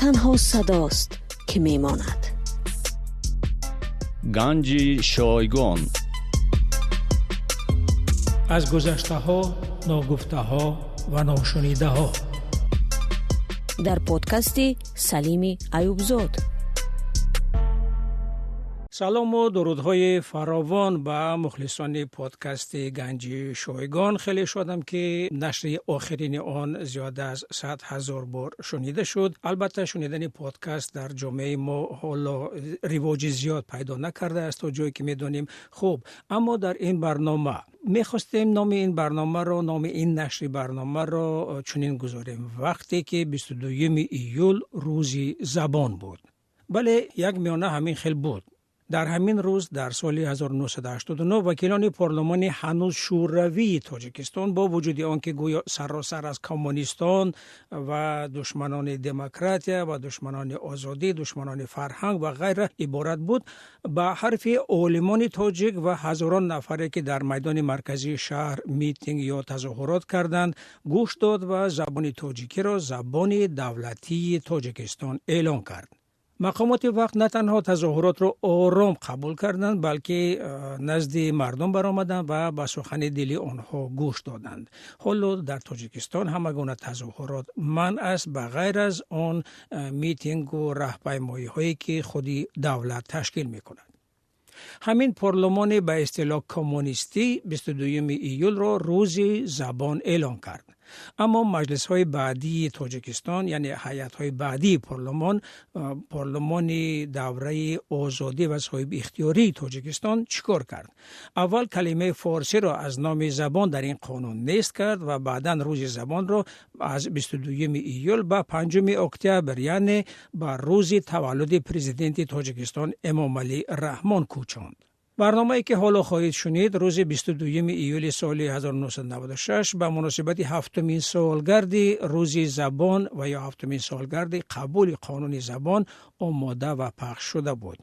Танҳо садост, ки мемонад. Ганҷи шойгон. Аз гузаштаҳо, ногуфтаҳо ва ношунидаҳо. Дар подкасти Салими Аюбзод. Салому дурудҳои фаровон ба мухлисони подкасти Ганҷи шойгон. Хеле шодам, ки нашри охирини он зиёда аз 100 000 бор шунида шуд. Албатта, шунидани подкаст дар ҷомеаи мо ҳоло ривоҷи зиёд пайдо накардааст, то ҷое ки медонем. Хуб, аммо дар ин барнома мехостем номи ин барномаро, номи ин нашри барномаро чунин гузорем: вақте ки 22 июл рӯзи забон буд. Бале, як миёна ҳамин хел буд. Дар ҳамин рӯз дар соли 1989 вакилони парлумони ҳанӯз шӯравии Тоҷикистон, бо вуҷуди он ки гӯё саросар аз коммунистон ва душманони демократия ва душманони озодӣ, душманони фарҳанг ва ғайра иборат буд, ба ҳарфи олимони тоҷик ва ҳазорон нафаре, ки дар майдони марказии шаҳр митинг ё тазоҳурот карданд, гӯш дод ва забони тоҷикиро забони давлатии Тоҷикистон эълон кард. Мақомоти вақт на танҳо тазоҳуротро ором қабул карданд, балки назди мардум баромаданд ва ба сухани дили онҳо гӯш доданд. Ҳоло дар Тоҷикистон ҳама гуна тазоҳурот манъ аст, ба ғайр аз он митингу раҳпаймоиҳое, ки худи давлат ташкил мекунад. Ҳамин парлумони ба истилоҳ коммунистӣ 22 июлро рӯзи забон эълон кард. Аммо маҷлисҳои баъдии Тоҷикистон, яъне ҳайатҳои баъдии парлумон, парлумони давраи озодӣ ва соҳибихтиёрии Тоҷикистон чӣ кор кард? Аввал калимаи форсиро аз номи забон дар ин қонун нест кард ва баъдан рӯзи забонро аз 22 июл ба 5 октябр, яъне ба рӯзи таваллуди президенти Тоҷикистон Эмомалӣ Раҳмон кӯчонд. Барномае, ки ҳоло хоҳед шунид, рӯзи 22 июли соли 1996 ба муносибати ҳафтумин солгарди рӯзи забон ва ё ҳафтумин солгарди қабули қонуни забон омода ва пахш шуда буд.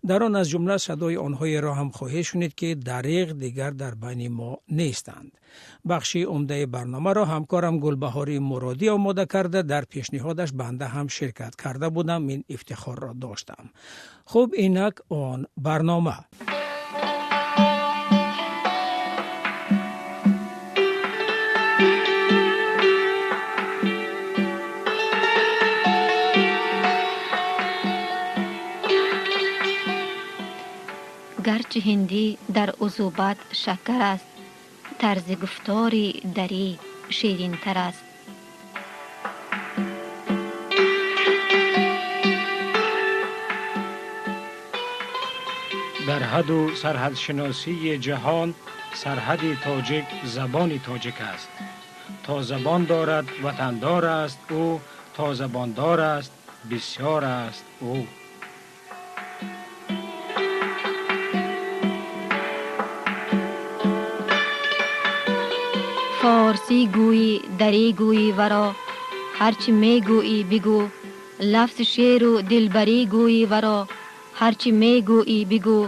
Дар он аз ҷумла садои онҳоеро ҳам хоҳед шунид, ки дариғ дигар дар байни мо нестанд. Бахши умдаи барномаро ҳамкорам Гулбаҳори Муродӣ омода карда, дар пешниҳодаш банда ҳам ширкат карда будам, ин ифтихорро доштам. Хуб, инак он барнома. Гарчи ҳиндӣ дар узубат шакар аст, тарзи гуфтори дарӣ ширинтар аст. Дар ҳаду сарҳадшиносии ҷаҳон сарҳади тоҷик забони тоҷик аст. То забон дорад, ватандор аст ӯ, то забондор аст, бисёр аст ӯ. Форсӣ гӯӣ, дарӣ гӯӣ, варо ҳарчи мегӯӣ бигӯ. Лафзи шеру дилбарӣ гӯӣ, варо ҳарчи мегӯӣ бигӯ.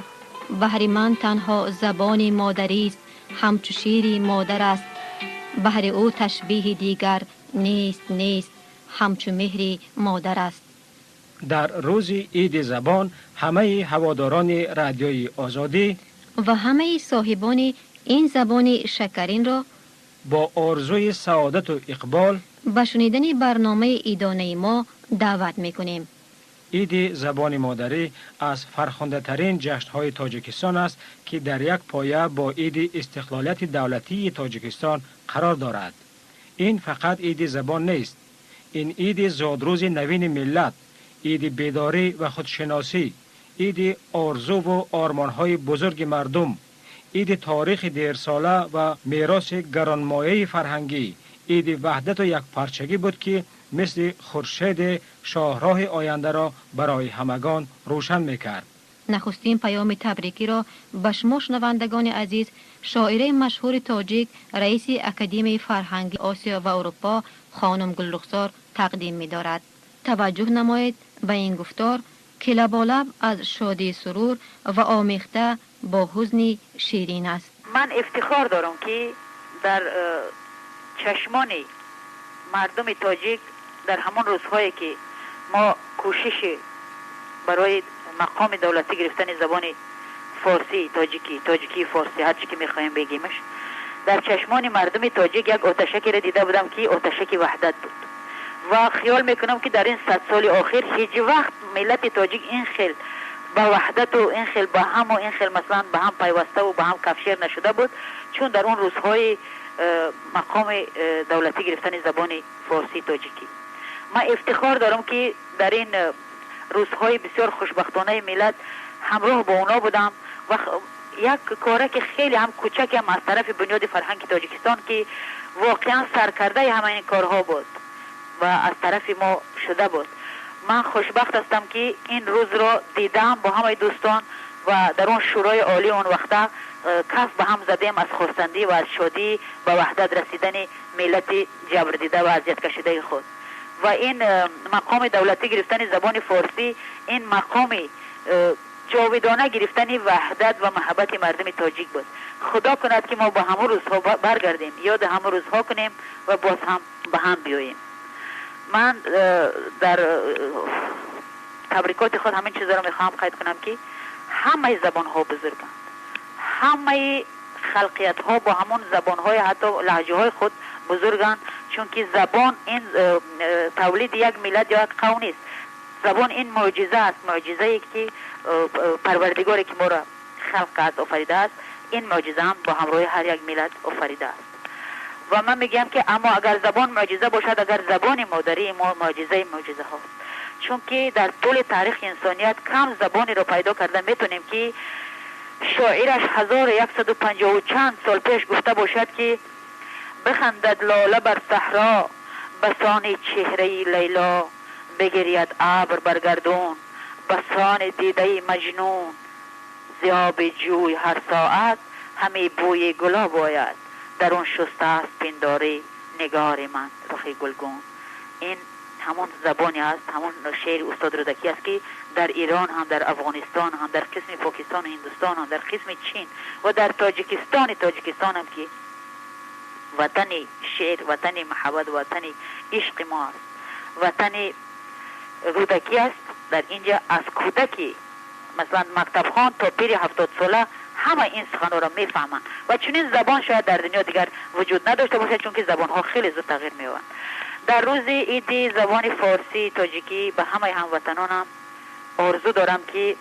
Баҳри ман танҳо забони модарист, ҳамчу шири модар аст. Баҳри ӯ ташбиҳи дигар нест, нест, ҳамчу меҳри модар аст. Дар рӯзи иди забон ҳамаи ҳаводорони Радиои Озодӣ ва ҳамаи соҳибони ин забони шакаринро бо орзуи саодату иқбол ба шунидани барномаи идонаи мо даъват мекунем. Иди забони модарӣ аз фархундатарин ҷашнҳои Тоҷикистон аст, ки дар як поя бо иди истиқлолияти давлатии Тоҷикистон қарор дорад. Ин фақат иди забон нест, ин иди зодрӯзи навини миллат, иди бедорӣ ва худшиносӣ, иди орзуву ормонҳои бузурги мардум, иди таърихи дерсола ва мероси гаронмояи фарҳангӣ, иди ваҳдату якпарчагӣ буд, ки мисли хуршеде шоҳроҳи ояндаро барои ҳамагон рӯшан мекард. Нахустин паёми табрикиро ба шумо, шунавандагони азиз, шоираи машҳури тоҷик, раиси Академияи фарҳанги Осиё ва Аврупо хонум Гулрухсор тақдим медорад. Таваҷҷӯҳ намоед ба ин гуфтор, ки лаболаб аз шодии сурур ва омехта бо ҳузни ширин аст. Ман ифтихор дорам, ки дар чашмони мардуми тоҷик дар ҳамон рӯзҳое, ки ما کوشش برای مقام دولتی گرفتن زبان فارسی تاجیکی، تاجیکی فارسی، هر چی که میخوایم بگیمش، در چشمان مردم تاجیک یک آتشکی را دیده بودم که آتشک وحدت بود و خیال میکنم که در این 100 سال آخر هیچ وقت ملت تاجیک این خیل با وحدت و این خیل با هم و این خیل مثلا به هم پیوسته و به هم کفشیر نشده بود، چون در اون روزهای مقام دولتی گرفتن زبان فارسی تاجیکی. من افتخار دارم که در این روزهای بسیار خوشبختانه ملت همراه با اونا بودم و یک کاره که خیلی هم کوچک هم از طرف بنیاد فرهنگ تاجیکستان که واقعا سرکرده همه این کارها بود و از طرف ما شده بود. من خوشبخت هستم که این روز را دیدم با همه دوستان و در اون شورای عالی اون وقتا کف به هم زدیم از خرسندی و از شادی به وحدت رسیدن ملت جبر دیده و اذیت کشیده خود. و این مقام دولتی گرفتن زبان فارسی، این مقام جاودانه گرفتن وحدت و محبت مردم تاجیک بود. خدا کند که ما به همون روزها برگردیم، یاد همون روزها کنیم و باز هم به هم بیاییم. من در تبریکات خود همین چیزا رو میخوام قید کنم که همه زبان ها بزرگند، همه خلقیت ها با همون زبان های حتی لهجه های خود بزرگند، چون که زبان این تولید یک ملت یا یک قوم نیست. زبان این معجزه است، معجزه ای که پروردگاری که ما را خلق است آفریده است، این معجزه هم با همراه هر یک ملت آفریده است. و من میگم که اما اگر زبان معجزه باشد، اگر زبان مادری ما معجزه معجزه هاست، چون که در طول تاریخ انسانیت کم زبانی را پیدا کرده میتونیم که شاعرش 1150 و چند سال پیش گفته باشد که بخندد لاله بر صحرا بسان چهره لیلا، بگرید ابر بر گردون بسان دیده مجنون، زیاب جوی هر ساعت همی بوی گلاب آید، در اون شسته است پنداری نگار من رخ گلگون. این همون زبانی است، همون شعر استاد رودکی است که در ایران هم، در افغانستان هم، در قسم پاکستان و هندوستان هم، در قسم چین و در تاجیکستان هم که وطن شعر، وطن محبت، وطن عشق ما است، وطن رودکی است. در اینجا از کودکی مثلا مکتب خان تا پیر 70 ساله همه این سخن‌ها را میفهمند و چنین زبان شاید در دنیا دیگر وجود نداشته باشه، چون که زبان‌ها خیلی زود تغییر می‌یابند. در روز عید زبان فارسی تاجیکی به همه هموطنانم آرزو دارم که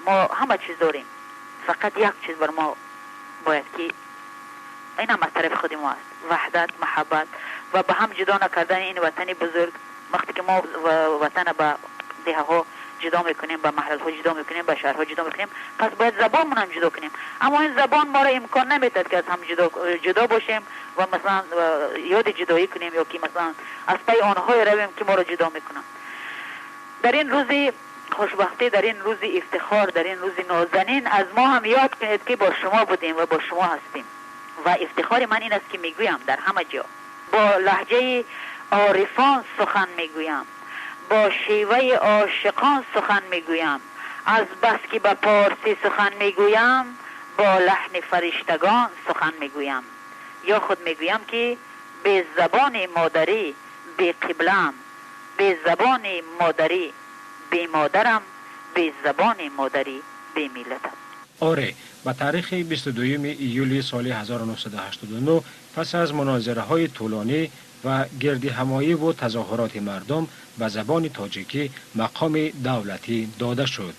ما همه چیز داریم، فقط یک چیز بر ما باید که این هم از طرف خود ما است، وحدت، محبت و به هم جدا نکردن این وطن بزرگ. وقتی که ما وطن به ده ها جدا میکنیم، به محل ها جدا میکنیم، به شهرها جدا میکنیم، پس باید زبانمون هم جدا کنیم. اما این زبان ما را امکان نمیداد که از هم جدا باشیم و مثلا یاد جدایی کنیم یا که مثلا از پای آنها رویم که ما را جدا میکنن. در این روز خوشبختی، در این روز افتخار، در این روز نازنین از ما هم یاد کنید که با شما بودیم و با شما هستیم. و افتخار من این است که میگویم در همه جا با لهجه عارفان سخن میگویم، با شیوه عاشقان سخن میگویم، از بس که به پارسی سخن میگویم با لحن فرشتگان سخن میگویم. یا خود میگویم که به زبان مادری بی قبلم، به زبان مادری بی مادرم، به زبان مادری بی ملتم. آره، به تاریخ 22 ایولی سال 1989 پس از مناظره های طولانی و گرد همایی و تظاهرات مردم به زبان تاجیکی مقام دولتی داده شد.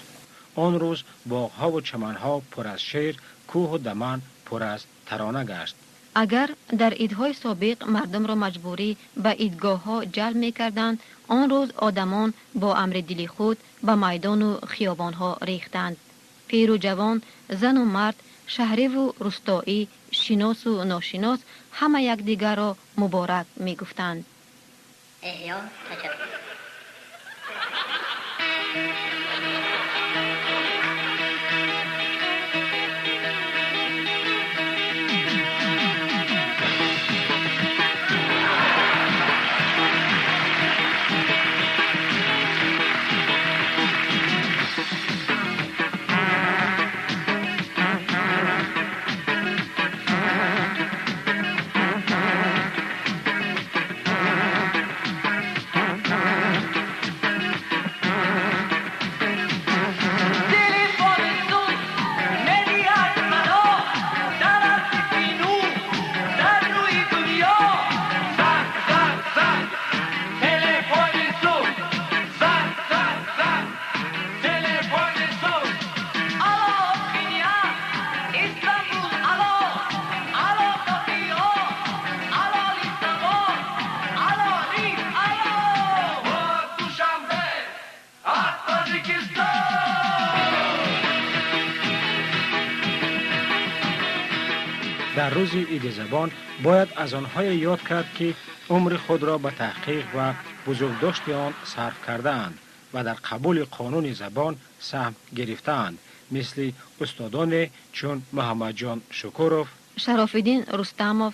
آن روز باغها و چمنها پر از شعر، کوه و دمن پر از ترانه گشت. اگر در عیدهای سابق مردم را مجبوری به عیدگاه ها جلب می کردند، آن روز آدمان با امر دل خود به میدان و خیابان ها ریختند. پیر و جوان، زن و مرد، شهری و روستایی، شناس و ناشناس همه یکدیگر را مبارک می گفتند. احیا تجدد. Дар рӯзи иди забон бояд аз онҳое ёд кард, ки умри худро ба таҳқиқ ва бузургдошти он сарф кардаанд ва дар қабули қонуни забон саҳм гирифтаанд, мисли устодоне чун Муҳаммадҷон Шукуров, Шарофиддин Рустамов,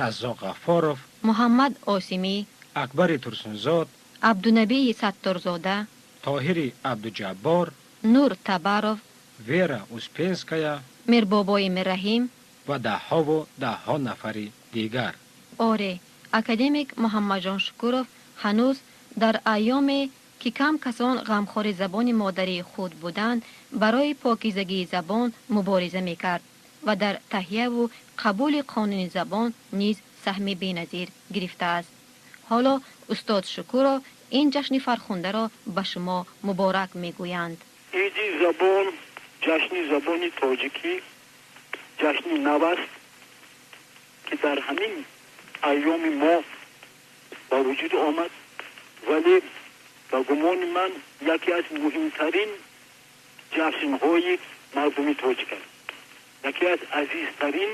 Раззоқ Ғаффоров, Муҳаммад Осимӣ, Акбари Турсунзод, Абдунабии Сатторзода, Тоҳири Абдуҷаббор, Нур Табаров, Вера Успенская, Мирбобои Мирраҳим ва даҳҳову даҳҳо нафари дигар. Оре, академик Муҳаммадҷон Шукуров ҳанӯз дар айёме ки кам касон ғамхори забони модарии худ буданд, барои покизагии забон мубориза мекард ва дар таҳияву қабули қонуни забон низ саҳми беназир гирифтааст. Ҳоло устод Шукуров ин ҷашни фархундаро ба шумо муборак мегӯянд. Иди забон, ҷашни забони тоҷикӣ ҷашни нав аст, ки дар ҳамин айёми мо ба вуҷуд омад, вале ба гумони ман яке аз муҳимтарин ҷашнҳои мардуми тоҷик аст, яке аз азизтарин,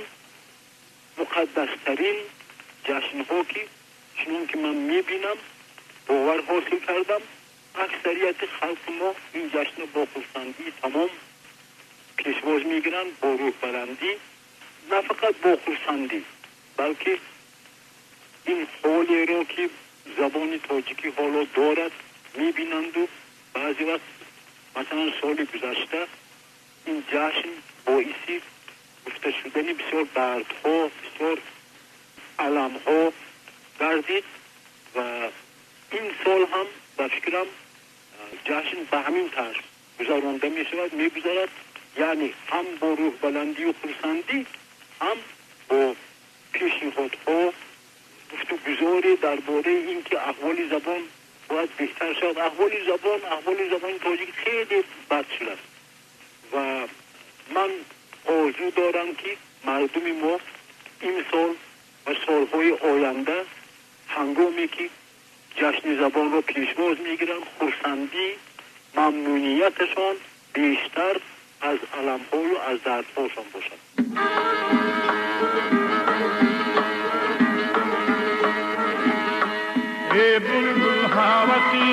муқаддастарин ҷашнҳо, ки чунон ки ман мебинам, бовар ҳосил кардам, аксарияти халқи мо ин ҷашнро бо хурсандии тамом пешвоз мегиранд, бо рӯҳбаландӣ, на фақат бо хурсандӣ, балки ин ҳолеро, ки забони тоҷикӣ ҳоло дорад, мебинанду баъзе вақт, масалан соли гузашта, ин ҷашн боиси гуфта шудани бисёр дардҳо, бисёр аламҳо гардид ва ин сол ҳам, ба фикрам, ҷашн ба ҳамин тарз гузаронда мешавад, мегузарад, яъне ҳам бо рӯҳбаландию хурсандӣ, ҳам бо пешниҳодҳо, гуфтугузоре дар бораи ин ки аҳволи забон бояд беҳтар шавад. Аҳволи забони тоҷик хеле бад шудааст ва ман орзу дорам, ки мардуми мо имсол ва солҳои оянда, ҳангоме ки ҷашни забонро пешвоз мегиранд, хурсандӣ, мамнунияташон бештар аз аламҳою аз дардҳошон бошад. Эй булбул, ҳаваси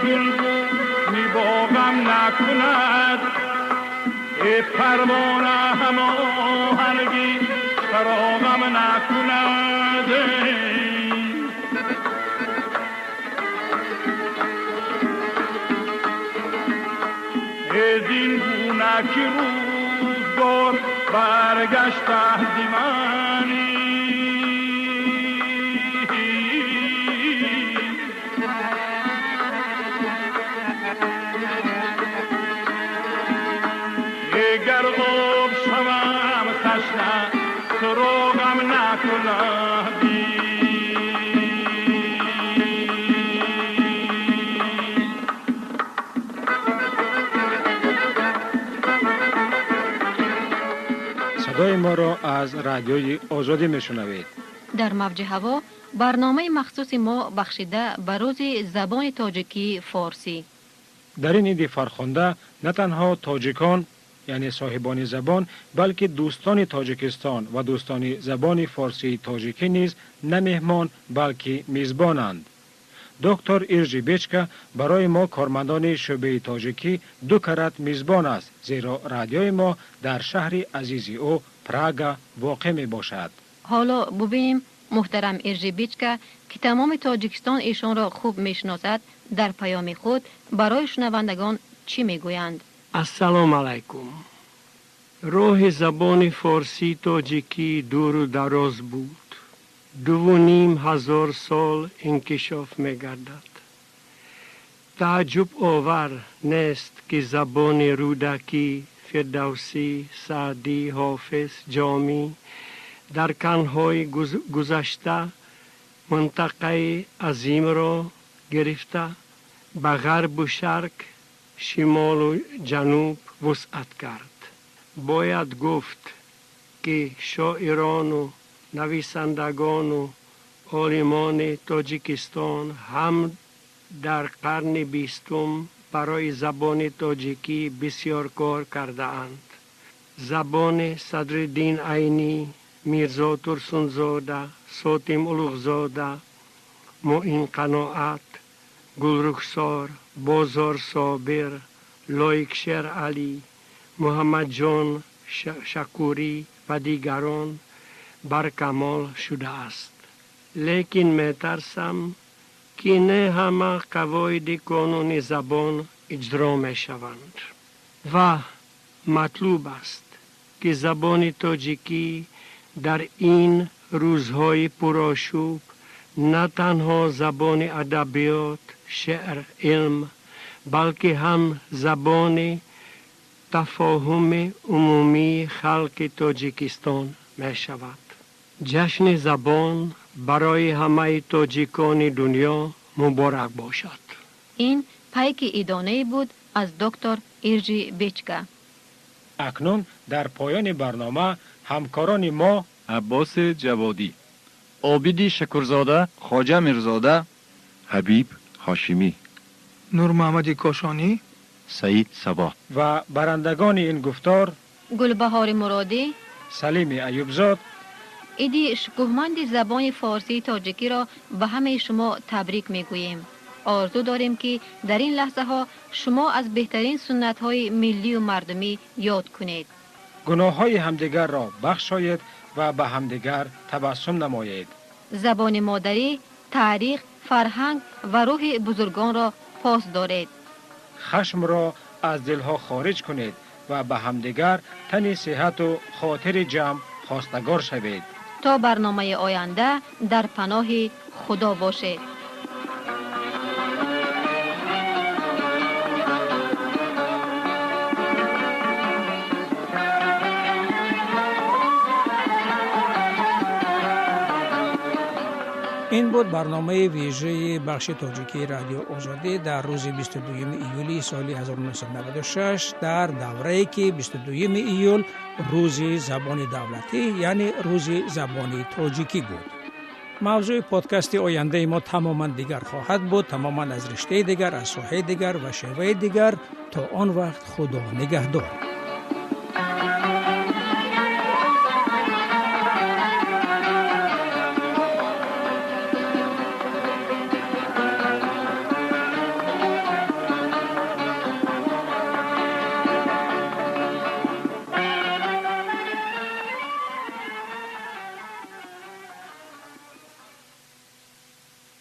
гулгуни боғам накунад, эй парвона, ҳамоҳанги чароғам накунад. Зин гуна ки рӯзгор баргашта зи мани, гар об шавам ташна, суроғам накунад. Садои моро аз Радиои Озодӣ мешунавед. Дар мавҷи ҳаво барномаи махсуси мо, бахшида ба рӯзи забони тоҷикии форсӣ. Дар ин иди фархунда на танҳо тоҷикон, яъне соҳибони забон, балки дӯстони Тоҷикистон ва дӯстони забони форсии тоҷикӣ низ на меҳмон, балки мизбонанд. Доктор Иржи Бечка барои мо, кормандони шӯъбаи тоҷикӣ, ду карат мизбон аст, зеро радиои мо дар шаҳри азизи ӯ Прага воқеъ мебошад. Ҳоло бубинем, муҳтарам Иржи Бичка, ки тамоми Тоҷикистон эшонро хуб мешиносад, дар паёми худ барои шунавандагон чӣ мегӯянд. Ассалому алайкум. Роҳи забони форсии тоҷикӣ дуру дароз буд. 2500 сол инкишоф мегардад. Тааҷҷубовар нест, ки забони Рӯдакӣ, Фирдавсӣ, Саъдӣ, Ҳофиз, Ҷомӣ дар қарнҳои гузашта минтақаи азимро гирифта, ба ғарбу шарқ, шимолу ҷануб вусъат кард. Бояд гуфт, ки шоирону нависандагону олимони Тоҷикистон ҳам дар қарни 20-ум барои забони тоҷикӣ бисёр кор кардаанд. Забони Садриддин Айнӣ, Мирзо Турсунзода, Сотим Улуғзода, Муин Қаноат, Гулрухсор, Бозор Собир, Лоиқ Шералӣ, Муҳаммадҷон Шакурӣ ва дигарон баркамол шудааст. Лекин метарсам, ки не ҳама қавоиди қонуни забон иҷро мешаванд ва матлуб аст, ки забони тоҷикӣ дар ин рӯзҳои пурошӯб на танҳо забони адабиёт, шеър, илм, балки ҳам забони тафоҳуми умумии халқи Тоҷикистон мешавад. Ҷашни забон барои ҳамаи тоҷикони дунё муборак бошад. Ин пайки идонае буд аз доктор Иржи Бечка. Акнун дар поёни барнома ҳамкорони мо Аббоси Ҷаводӣ, Обиди Шакурзода, Хоҷа Мирзода, Ҳабиб Ҳошимӣ, Нурмуҳаммади Кошонӣ, Саид Сабоҳ ва барандагони ин гуфтор Гулбаҳори Муродӣ, Салими Аюбзод. Иди шукӯҳманди забони форсии тоҷикиро ба ҳамаи шумо табрик мегӯем. Орзу дорем, ки дар ин лаҳзаҳо шумо аз беҳтарин суннатҳои миллию мардумӣ ёд кунед. Гуноҳҳои ҳамдигарро бахшоед ва ба ҳамдигар табассум намоед. Забони модарӣ, таърих, фарҳанг ва рӯҳи бузургонро пос доред. Хашмро аз дилҳо хориҷ кунед ва ба ҳамдигар тани сиҳату хотири ҷамъ хостагор шавед. То барномаи оянда дар паноҳи Худо бошед. Ин буд барномаи вижаи бахши тоҷикии Радио Озодӣ дар рӯзи 22 июли соли 1996, дар даврае ки 22 июл рӯзи забони давлатӣ, яъне рӯзи забони тоҷикӣ буд. Мавзӯи подкасти ояндаи мо тамоман дигар хоҳад буд, тамоман аз риштаи дигар, аз соҳаи дигар ва шеваи дигар. То он вақт Худо нигаҳдор.